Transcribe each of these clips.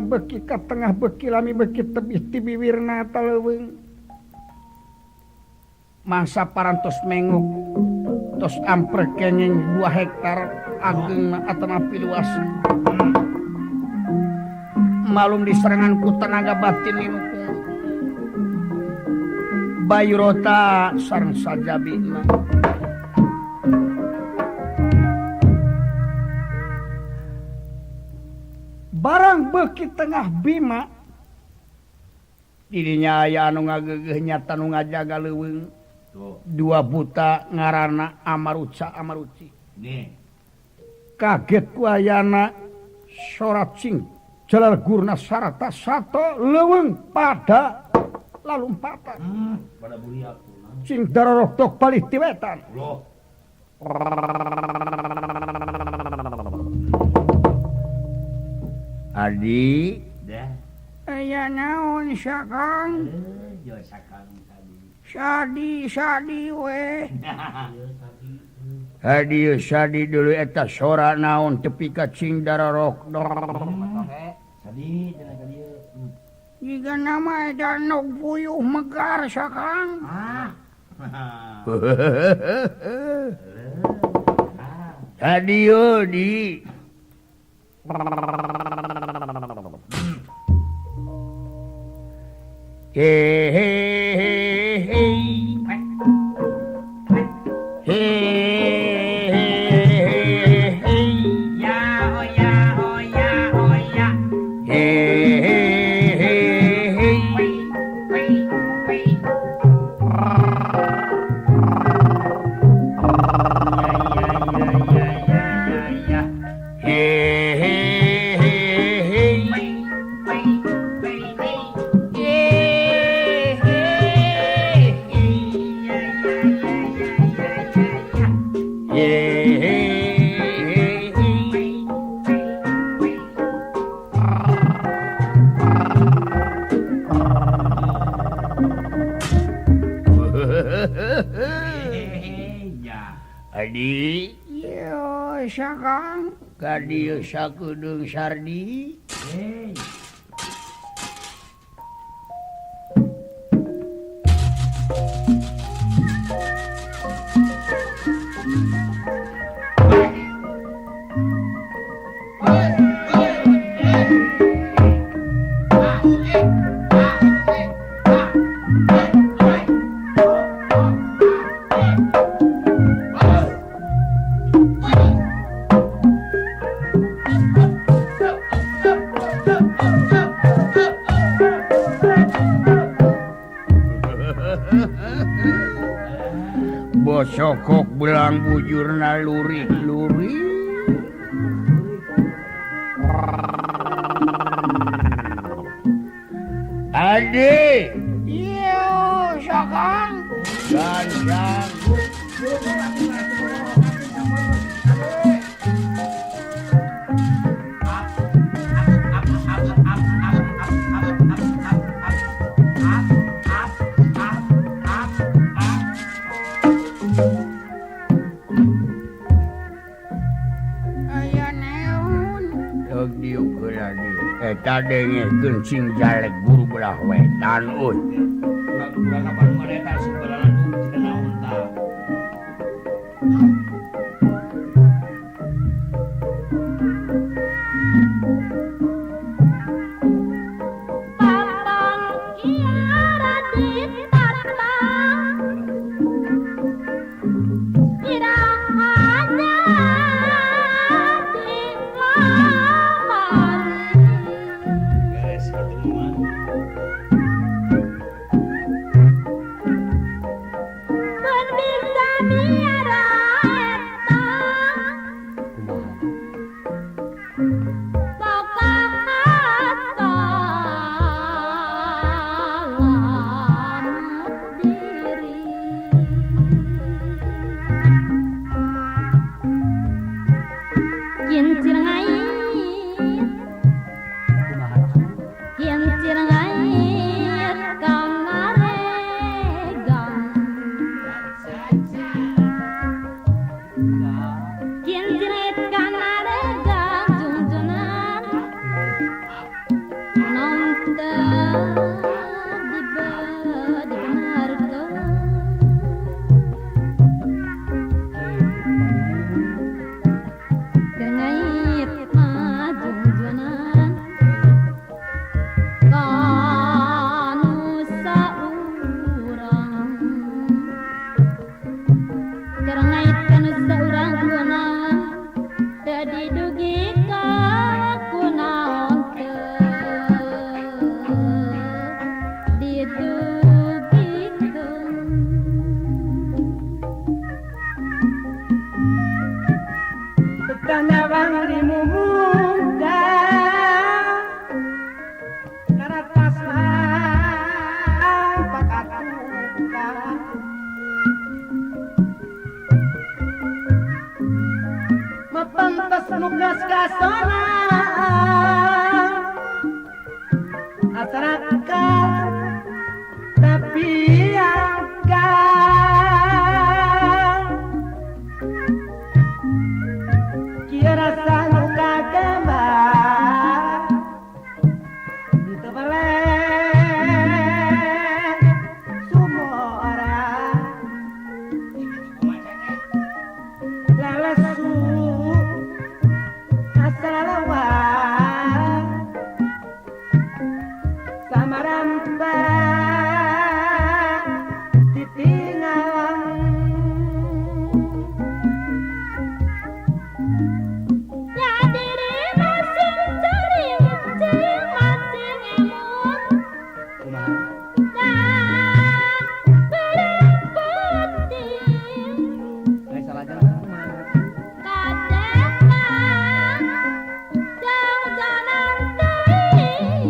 Barang beki ka tengah beki lami beki tebih ti biwirna eta leuweung. Mangsa parantos mengok tos amprek kenging 2 hektar agengna atanapi luas. Malum diserangan ku tenaga batin minukung Bayurota sareng sajabina. Barang beuki tengah Bima dirinya aya anu ngagegeuh nyata nu ngajaga leuweung dua buta ngaranna Amaruca Amaruci. Kaget ku ayana sorat sing jalar gurna sarata sato leuweung pada lalumpatan. Pada buriak. Cing darorok palih ti wetan. Adi, aya naon sakang? Sadi sadi we. Hadi sadi dulu eta sora naon tepi ka cing darorok. Sadi cenah ka dieu. Jiga nama eta nok puyuh megar sakang. Tadi di Adi, yo sakang kadieu sakedeung sardi. Bosokok belang bujurna lurik-lurik. Ade, iya sakang. Gancang. Eta dengekeun sing jalek guru belah wetan euy. Urang ka Bandung ada eta sebelah cenah naon tah. Tatang kiara ditatang iraha jadi laman. Beres kitu mah. Tos kasona asraka tapi akan kieu rasa nu kagambar teu boleh sumora lalesu asalawa samarampa titingalan Ya diri masing cering cing masing emut kumaha ya berpenting ai salah jalan kumaha kadetang jang-jangan teuing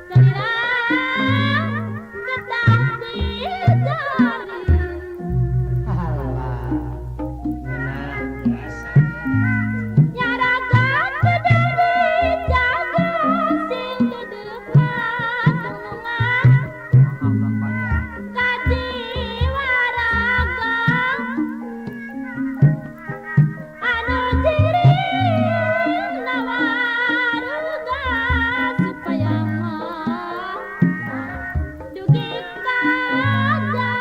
salira kedah dijari halah ngeunah Biasa. Nyaraga kedah dijaga sing dudeukna tulungan kajiwa raga anu jiring nawaruga supaya mah dugi kajaga.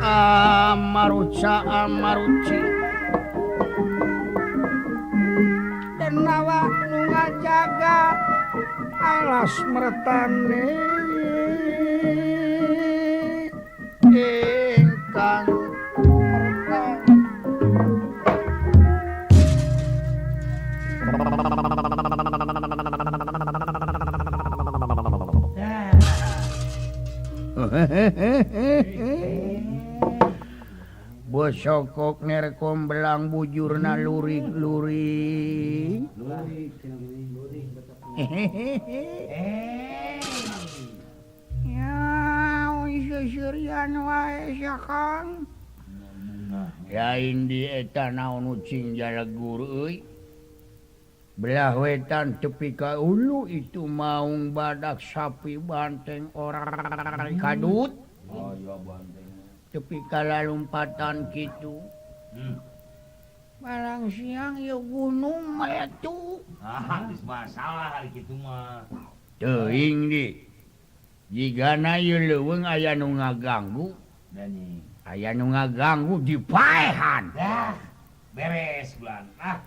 Amaruca amaruci denawa nu ngajaga alas mertane ingkang merta. Bosokok nerkom belang bujurna lurik-lurik. Ya, seuseurian wae sia Kang. Lain di eta naon ucing jalegur euy. Belah wetan tepi ka ulu itu maung badak sapi banteng orang kadut. Oh iya banteng. Tepi ka lalumpatan kitu. Barang siang ieu gunung meletup. Ah, geus masalah hari kitu mah. Teuing di. Jigana ieu leuweung aya nu ngaganggu. Dani. Aya nu ngaganggu dipaehan. Dah, beres bulan. Ah.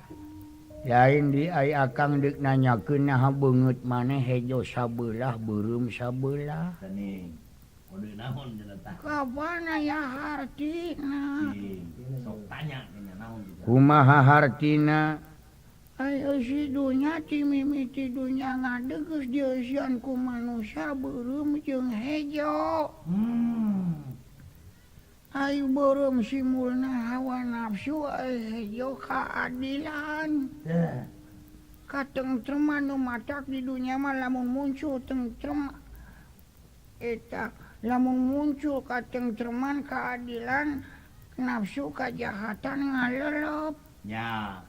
Lain di ai akang deuk nanyakeun naha beungeut maneh hejo sabelah beureum sabelah. Dani. Kode naon cenah tah? Kapan aya hartina? Sok tanya nya naon gitu. Kumaha hartina? Ai eusi dunya ti mimiti dunya ngadeg geus dieusian ku manusia beureum jeung hejo. Ai beureum simulna hawa nafsu ai hejo kaadilan. Katengtreman nu matak di dunya mah lamun muncul tentrem eta lamun muncul katengtreman keadilan nafsu kajahatan ngalelep. Nya.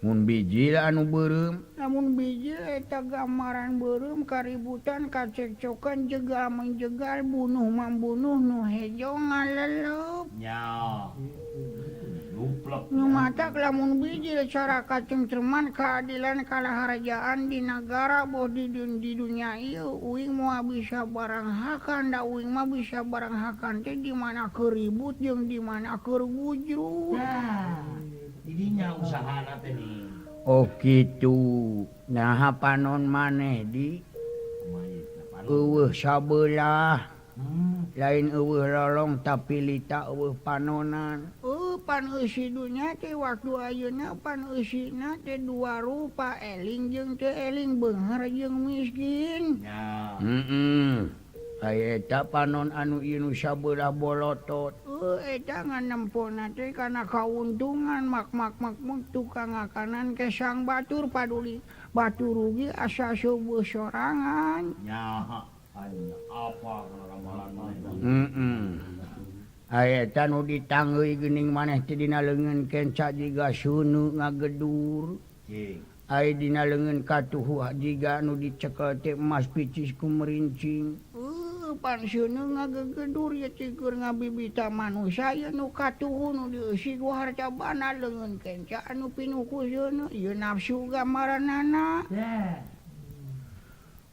Mun bijil anu beureum, lamun bijil eta gambaran beureum kaributan kacekcokan jegal menjegal bunuh mambunuh nu hejo ngalelep. Nya. Luplek. Nu matak lamun bijil cara katengtreman keadilan kalaharjaan di nagara boh di dunya ieu uing moal bisa barang hakan da uing mah bisa barang hakan teh di mana keur ribut jeung di mana keur gujrut. Nah, didinya usahana teh nih. Oh kitu. Naha panon maneh di eueuh sabelah. Lain eueuh lolong tapi lita eueuh panonan. Pan eusi dunya teh waktu ayeuna pan eusina teh dua rupa eling jeung teu eling beunghar jeung miskin. Nya. Heeh. Aya eta panon anu ieu nu sabelah bolotot. Eta nganempona teh kana kauntungan mak mak mak mak tukang ngakanan kesang batur paduli batur rugi asa seueuh sorangan. Nya. Apa kana ramalan mah. Heeh. Eta nu ditanggeui geuning maneh teh dina leungeun kenca jiga sunu ngagedur. Aya dina leungeun katuhu jiga nu dicekel teh emas picis ku merincing. Pan seuneu ngagegedur ye cikeun ngabibita manusia ye nu katuhu nu dieusi ku harta bana leungeun kenca anu pinuh ku seuneu ieu nafsu gambaranana.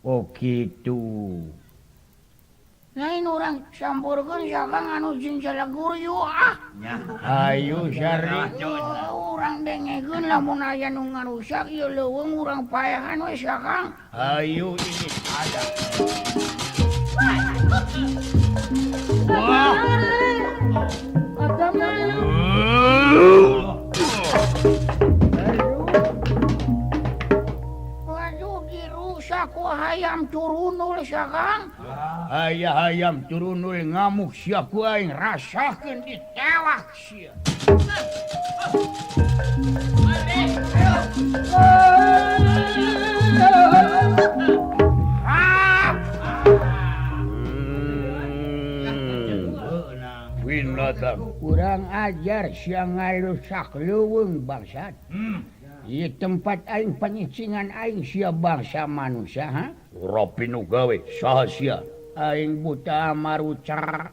Oh kitu. Lain urang campurkeun sakang anu cing celegur yu ah. Ayo Syari. Urang dengekeun lamun aya nu ngarusak ieu leuweung urang paehan we sakang. Ayo ini ada. Wah. Waduh dirusak ku hayam turunul sakang. Aya hayam turunul ngamuk sia ku aing rasakeun ditewak sia. Winatang kurang ajar sia ngarusak leuweung bangsat. Ieu tempat aing panyicingan aing sia bangsa manusia ha? Ora pinu gawe saha sia? Aing buta maruca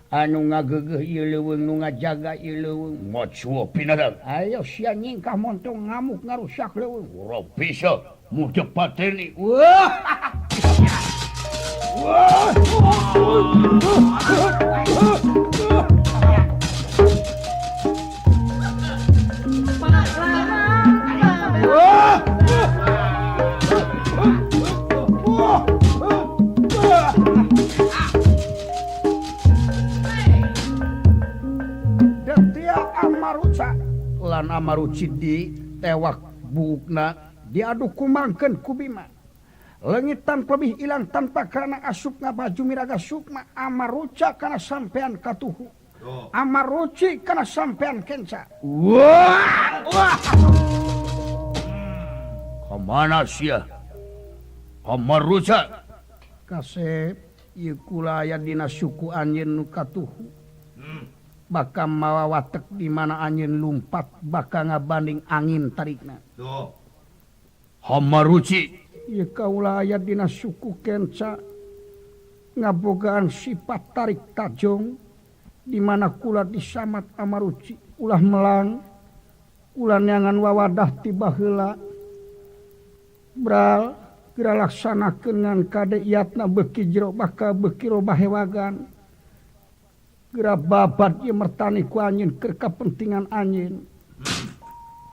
anu ngagegeuh ieu leuweung nu ngajaga ieu leuweung. Macuo pinadang. Ayo sia nyingkah montong ngamuk ngarusak leuweung. Ora bisa mu dipateni. Wah. Wah. Lan Amaruci di tewak buukna diadu kumangkeun ku Bima. Leungit tanpa lebih ilang tanpa karena asup ngabaju miraga sukma Amaruca kana sampean katuhu. Amaruci kana sampean kenca. Wah! Wah! Kamana sia? Amaruca kasep ieu kula aya dina suku anjeun nu katuhu. Bakal mawa watek di mana anjeun lumpat bakal ngabanding angin tarikna. Tuh. Hamaruci ieu kaula aya dina suku kenca ngabogaan sifat tarik tajong di mana kula disamat Amaruci ulah melang kula neangan wawadah ti baheula bral geura laksanakeun ngan kade iatna beuki jero bakal beuki robah hewagan. Geura babat ieu mertani ku anjeun keur kapentingan anjeun.